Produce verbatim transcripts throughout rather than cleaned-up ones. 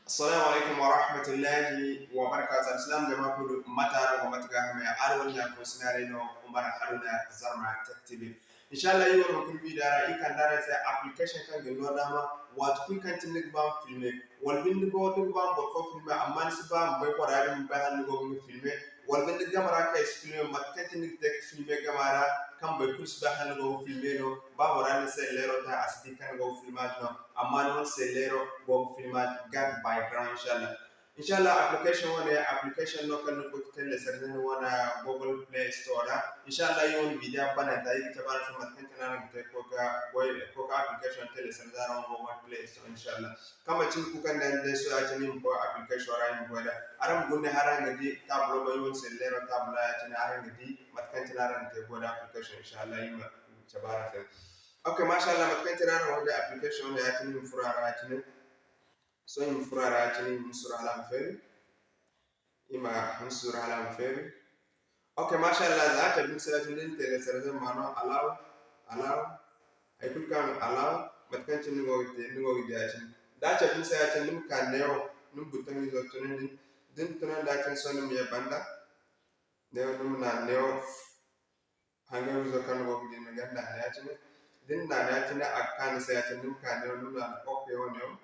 Assalamu alaikum wa rahmatullahi wa barakatuh. Alsilaam jama kulu, mate araŋ go, mate ga hamay? Araŋ wane ɲa fo sinaray no, Umar Haruna, Zarma Tech T V. Inshallah, iri wane hunkuna video ra, iri kande araŋ se application kaŋ ga ni no daama, waati kulu kaŋ cine ni ga ba ma filme, wala binde ni ga ba ma boro fo filme, amma ni si ba ma bay bora din ma bay hala ni go ga nga filme, wala binde game ra kaŋ i si filme, mate kaŋ cine ni ga te ga filme game ra, kaŋ boro kulu si bay hala ni go ga filme no, ba bora na ni se leero ta, a si di kaŋ ni go ga filmage no, amma ni wane se leero go ga filmage ga background, inshallah. Inshallah, application wane, application no kaŋ ni ga koy ga télécharger ni wane Google Play Store ra. Inshallah, iri wane video bananta, iri ga cabe araŋ se mate kaŋ cine araŋ ga te ga koy ga goy, ga koy ga application télécharger araŋ wane Google Play Store, inshallah. Kaŋ manti ni kuukandiyaŋ day sohõ ya-cine, iri ma koy application ra, iri ma goy nd'a. Araŋ ma guna ne hala araŋ ga di tablo, bay wane se leero tablo ya-cine, araŋ ga di mate kaŋ cine araŋ ga te ga goy nd'a application, inshallah, iri ma cabe araŋ se. Ok, mashallah, mate kaŋ cine araŋ go ga di application wane ya-cine, iri ma furo a ra ya-cine. Sohõ iri ma furo a ra ya-cine, iri ma suuru hala a ma feeri. Iri ma hanse suuru hala a ma feeri. Ok, mashallah, za a cabe ni se ya-cine, da ni télécharger ma no, allow, allow. Hay kulu kaŋ allow, mate kaŋ cine ni go ga te, ni go ga di ya-cine. Da a cabe ni se ya-cine, ni ma ka neewo, ni ma bouton izo tunandi. Da ni tunandi ya-cine, sohõ ni ma ye banda. Neewo, ni ma naana neewo. Hangan wizo kaŋ ni go ga di, ni ga naana ya-cine. Da ni naana ya-cine, a ga ka ni se ya-cine, ni ma ka neewo, ni ma naana ok wane yaŋ.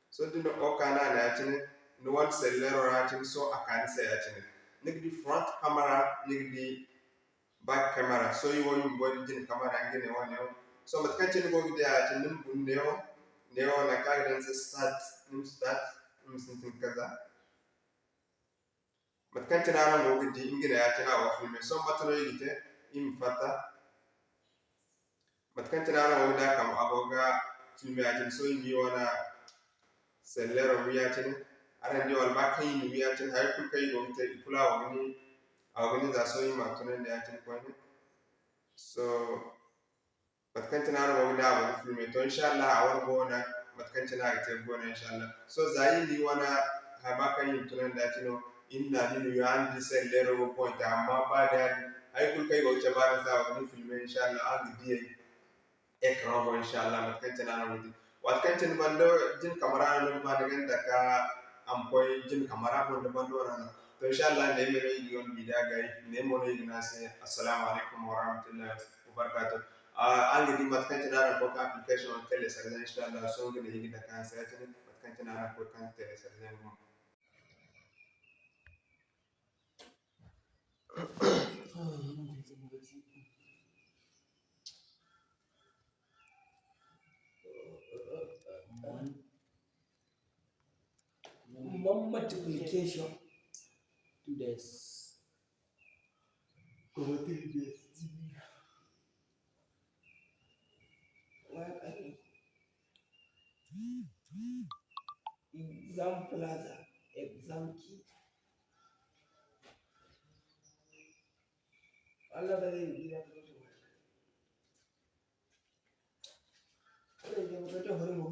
Sohõ da ni na ok naana ya-cine, ni wane selleero ra ya-cine, sohõ a ka ni se ya-cine. Ni ga di front camera, ni ga di back camera. Sohõ iri wo iri bumbo iri jine camera nga ne wane yaŋ. Sohõ mate kaŋ cine ni go ga di ya-cine, ni ma guna neewo, neewo nangu kaŋ a ga daŋ ni se start, ni ma start, ni ma sintin ka za. Mate kaŋ cine araŋ go ga di, nga ne ya-cine a go ga filme. Sohõ mate no iri ga te, iri ma fatta. Mate kaŋ cine araŋ go ga di a kambe, a go ga filme ya-cine. Sohõ iri ma iri wane selleero wi ya-cine. Araŋ di wala ba kaŋ iri na wi ya-cine, hay kulu kaŋ iri go ga te, i kulu a go ga ni, a go ga ni za. Sohõ iri ma a tunandi ya-cine koyne. Sohõ Mate kaŋ cine araŋ go ga di a go ga filme, to, inshallah, a wane go no, mate kaŋ cine a ga te go no, inshallah. Sohõ za iri na iri wane haya ba kaŋ iri na tunandi ya-cine no, iri na naana iri na wi, araŋ di selleero go ga pointer, amma ba da yaadin, hay kulu kaŋ i go ga cabe araŋ se a go ga ni filme, inshallah, araŋ ga di écran boŋ, inshallah, mate kaŋ cine araŋ ga di. Waati kaŋ cine banda jine kamara no ni ga ba ni ga dake a ma koy jine kamara boŋ da banda wane no. To, inshallah, ne me no iri ga wane video gay, ne mo no iri ga ne a se, assalamu alaikum warahmatullahi wabarakatuh. Ah, araŋ ga di mate kaŋ cine araŋ ga koy ka application wane télécharger, inshallah, sohõ nga ne iri ga dake araŋ se ya-cine, mate kaŋ cine araŋ ga koy ka télécharger nga mo. Multiplication to this. Exam plaza, exam key. Allah ba zai yi gida ta mutu ba. Kada ya mutu ta hori mu.